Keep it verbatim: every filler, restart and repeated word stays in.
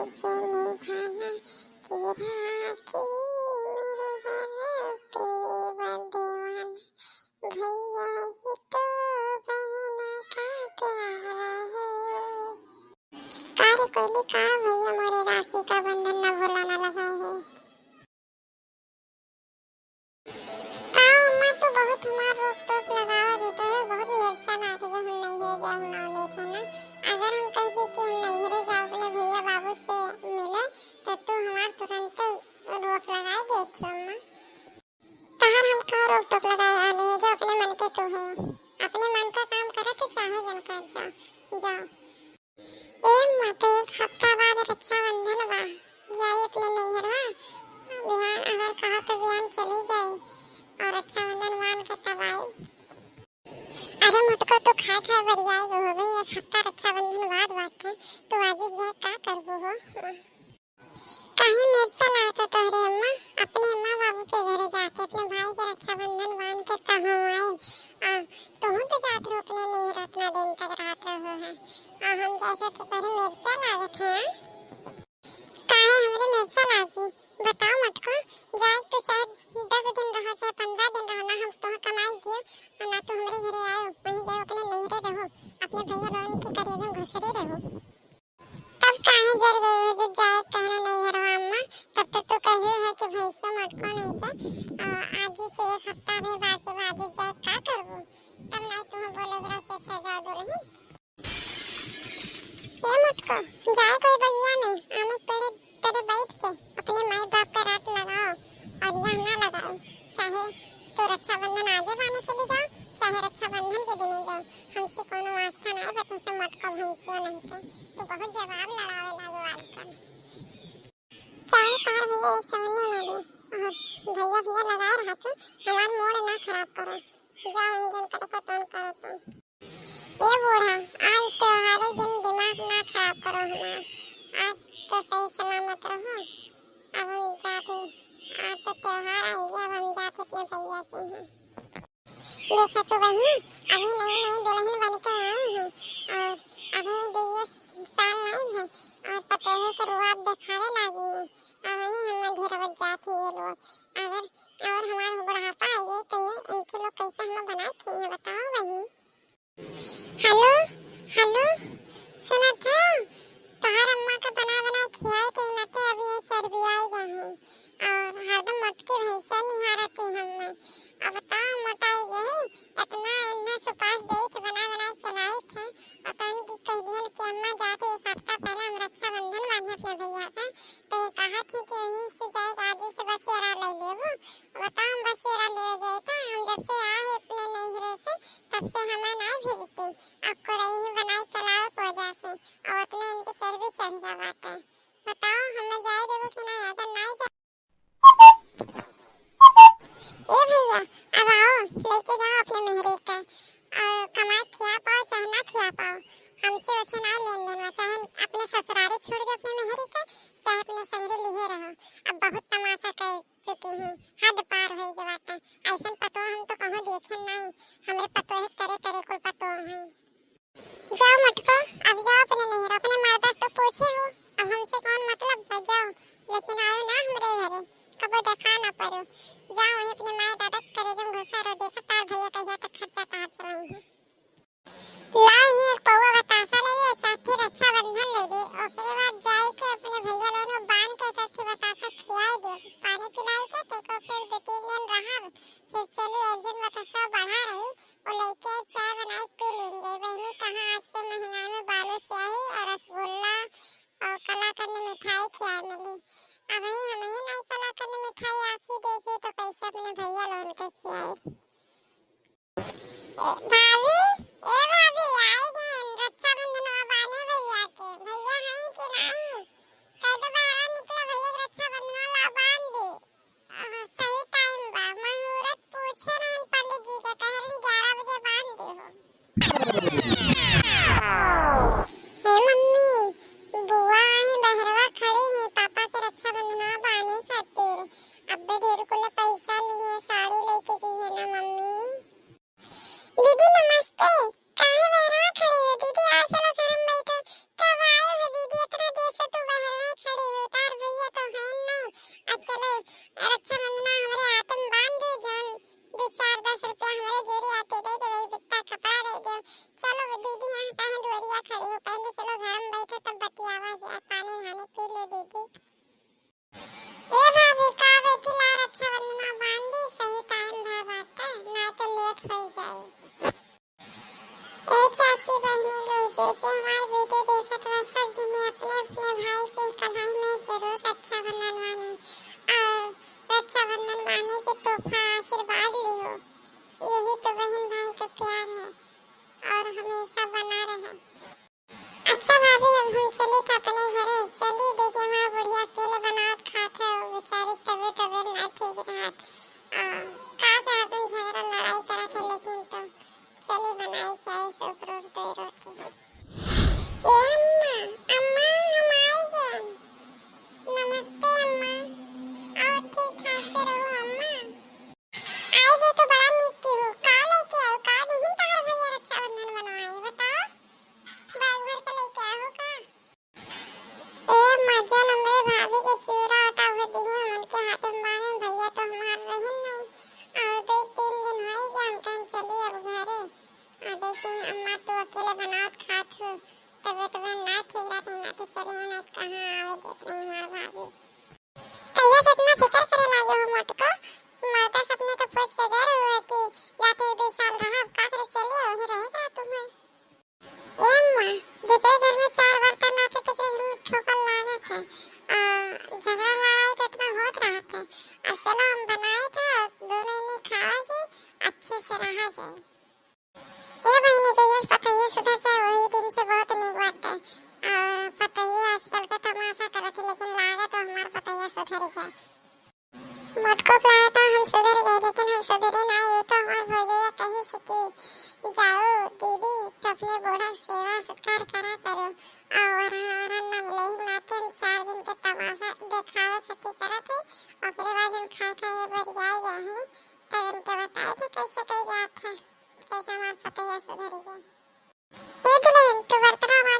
तुझे निभाना की राखी मेरे हर रूपे बंदीवाना, भैया ये तो बहना का प्यार है। का रे कोइली, का भैया मोरे राखी का बंधन ना भुलाना लगा है। का अम्मा, तू बहुत हमार रोक टोक लगावा देता है, बहुत मिर्चा बात है, जब हम नैहरे जाए नाव लेत है ना। अगर हम कह दी कि हम नैहरे जाओ अपने भैया बाबू से मिले, तो तू हमार तुरंते रोक लगाए देत हो अम्मा। तहर हम का रोक टोक लगाए रहली है, जो अपने मन के तू है, अपने मन का काम करे, तू चाहे जन कर जा, जाओ। ए अम्मा, तो एक हफ्ता बाद रक्षाबंधन बा, जाई अपने नैहरवा। बिहान अगर कहा तो बिहान चली जाई और रक्षाबंधन बांध के तब आई। अरे मोटको, तू खाए खाए बरियाई हो गई, एक हफ्ता रक्षाबंधन बाद बाटे, तू आज जाए का करबू हो? कहीं मिर्चा लाए तो तोहरे अम्मा, अपने अम्मा बाबू के घरे जाते, अपने भाई के रक्षाबंधन बांध के तब हम आए। आ, तुहू तो जात रहो अपने नैहर, उतना दिन तक रहत रहो है। आ हम जैसे तो तोहरे मिर्चा लागत है। काहे हमरे मिर्चा लागी? बताओ मटको, जाए तो चाहे दस दिन रहो, चाहे पन्द्रह दिन रहो, ना हम तोह कमाई दियो, और ना तू हमरे घरे आयो, वहीं जाओ अपने नैहरे रहो, अपने भैया लोगन के करेजे में घुसरे रहो। तब काहे जर गई हो, जब जाए कहना नहीं हरवा अम्मा, तब तो तू कहे है कि भैंसिया मटको नहीं के, आ, आज से एक हफ्ता भी बाकी बा, आज जाए का करबू? तब नहीं तुम्हें बोले रहा कि अच्छा जाओ दुल्हन। ए मटको, जाए कोई बगिया में, आमे के पेड़े तरे बैठ के अपने माई बाप का रात लगाओ और यहाँ ना लगाओ, चाहे तो रक्षाबंधन आजे बाने चली जाओ, चाहे रक्षाबंधन के दिने जाओ, हमसे कोनो वास्ता नहीं बा, तुमसे मटको भैंसियो नहीं के। तू बहुत जवाब लड़ावे लागो आजकल। चाहे तोहर भैया एक चवन्नी ना दे और भैया भैया लगाए रहा तू, हमार मूड ना खराब करो। जाओ, वहीं जन करे को तोन करो तुम। ए बूढ़ा, आज त्योहारे दिन दिमाग ना खराब करो हमार। आज तो सही सलामत रहो। अब हम जाते, आज तो त्योहार आई है, अब हम जाते अपने भैया के यहाँ। देखो तो बहिनी, अभी नई नई दुल्हन बन के आई है और अभी दुइये साल नहीं है और पतोहे के रुआब देखावे लागी है। अब वही हम ढेरवत जात है ये लोग। अगर और हमार बुढ़ापा आइए तो ये इनके लोग कैसे हम बनाए खिए, बताओ बहिनी। हेलो, हेलो, सुनत हो? तोहार अम्मा का बना बना खियाए के नाते अभी ये चरबियाई गए हैं और हरदम मोटकी भैंसिया निहारती हमें। अब तो मोटाई गई, इतना इन्हें सुपास दे के बना बना के खिलाई थे और तो उनकी कह दियन कि अम्मा जाते एक हफ्ता पहले हम रक्षाबंधन बांधे अपने भैया पे, तो ये कहा थी कि वहीं से जाए, आज से बसेरा ले लेबू। बताओ, हम बसेरा लेवे जाए था, हम जब से आए अपने नैहरे से तब से हमें नहीं भेजती। अब कोरई ही बनाई चलाओ को वजह से, और उतने इनके चर्बी चढ़ जा बाटे। बताओ, हमें जाए देबो कि नहीं? अगर नहीं जाए, ए भैया, अब आओ, लेके जाओ अपने मेहरी के, और कमाई खिया पाओ चाहे ना खिया पाओ, हमसे वैसे नहीं लेन देन बा। चाहे अपने ससुरारी छोड़ दे अपने मेहरी के, चाहे अपने संगे लिए रहो। अब बहुत तमाशा कर चुकी हैं, हद पार होई गए बाटे। ऐसन पतोह हम तो कहूँ देखे नहीं, हमरे पतोहे तरे तरे कुल पतोह हैं। जाओ मटको, अब जाओ अपने नैहर, अपने मर्दा से तो पूछे हो, अब हमसे कौन मतलब बा, जाओ, लेकिन आयो ना हमरे घरे, कबो देखा ना पड़ो। जाओ वहीं अपने माए दादा के करेजे में घुसा रहो, देखा तार भैया कहिया तक खर्चा तार चलाई है। ला ही एक पौवा बतासा ले ले, साथे रक्षाबंधन ले ले, ओकरे बाद जाए के अपने भैया लोगन को बांध के एक एक बतासा खियाए दे, पानी पिलाई के, तेको फिर दो तीन दिन रहब, फिर चली एक जन बतासा बढ़ा रही, वो लेके चाय बनाए पी लेंगे। बहनी कहाँ आज के महीना में बालू स्याही और रसगुल्ला और कलाकंद मिठाई खियाए मिली। अब ही हम ही नहीं कलाकंद मिठाई आँखी देखी तो कैसे अपने भैया लोगन के खियाए। ए, भाभी, ए भाभी, आई गए रक्षाबंधन बांधे भैया के। भैया हैं कि नहीं? कह दो बाहर निकला भैया के रक्षाबंधन ला बांध दे। अ, सही टाइम बा, मुहूर्त पूछे रहन पंडित जी के, कह रहन ग्यारह बजे बांध दे हो। हे मम्मी, बुआ आई बहरवा खड़ी है पापा के रक्षाबंधन बांधे खातिर। अब्बे ढेर कुल पैसा लिए साड़ी लेके चाहिए ना मम्मी। दीदी नमस्ते, कहाँ बोरिया खड़ी हो, पहले चलो घर में बैठो, तब बतियावा जाए, पानी वानी पी लो दीदी। ए भाभी, का बैठी ला, रक्षाबंधन बांधी, सही टाइम भा बाटे, ना तो लेट हो जाई। ए चाची बहिनी लोग, जे जे हमार वीडियो देखत बा, सब जने अपने अपने भाई के कलाई में जरूर रक्षाबंधन बांधो और रक्षाबंधन बांधे के तोहफा आशीर्वाद लिहो। यही तो बहन भाई का प्यार है और हमेशा बना रहे। अच्छा भाभी, अब हम चली तो अपने घरे चली। देखिए, हमार बुढ़िया अकेले बनावत खात है, बेचारी तबीयत तबीयत ना ठीक रहत। आ, का से हरदम झगड़ा लड़ाई करत है, लेकिन तो चली बनाई के आई सूप रोटी दो रोटी। ए अम्मा, अम्मा, हम आई गए। नमस्ते अम्मा, और ठीक ठाक से रहो अम्मा। आई गए तो बड़ा नीक की हो। का लेके आयो, का दिहिन तहार भैया रक्षाबंधन बनवाए, बताओ। बैग भर के लेके आयो का? ए मजन, हमरे भाभी के चिउरा आटा हुए दिए, उनके हाथे में बांधे, भैया तो हमार रहिन नहीं। और दो तीन दिन हो ही गया, हम कहें चली अब घरे। और देखी अम्मा, तू अकेले बनावत खात हो, तबीयत तबीयत ना ठीक रहती, ना तो चली है, ना तो कहाँ आवे देत नहीं हमार भाभी। कहिया से इतना फिकर करे लागो हो मोटको? माता सबने तो पूछ के गए रहो कि जाते हो दो साल रहा, अब का करे चले हो, ही रहेगा तुम्हें। ए अम्मा, जेकरे घर में चार बर्तन रहते, तेकरे घर में ठोकर लागत है। आ, झगड़ा लड़ाई तो इतना होत रहत है। आ, चलो हम बनाए थे, दोनों ने खावा जाए, अच्छे से रहा जाए। ए बहिनी, जहिया से पतोहिया सुधर जाए, वही दिन से बहुत नीक बाटे। आ, पतोहिया आजकल के तमाशा करत है, लेकिन लागे तो हमार पतोहिया सुधर गए। मोटको के लागत हम सुधर गए, लेकिन हम सुधरे ना। यू तो हमार भौजैया कही से कि जाओ दीदी, तो अपने बूढ़ा सेवा सत्कार करा करो। और वरन ना मिले ही नाते हम चार दिन के तमाशा देखावे खातिर करत है। ओकरे बाद हम खा खा ये बरियाई गए हैं, तब इनके बताए थे कैसे कही जात है, कैसे हमार पतोहिया सुधर गए। ए दुल्हन, तू बर्तनवा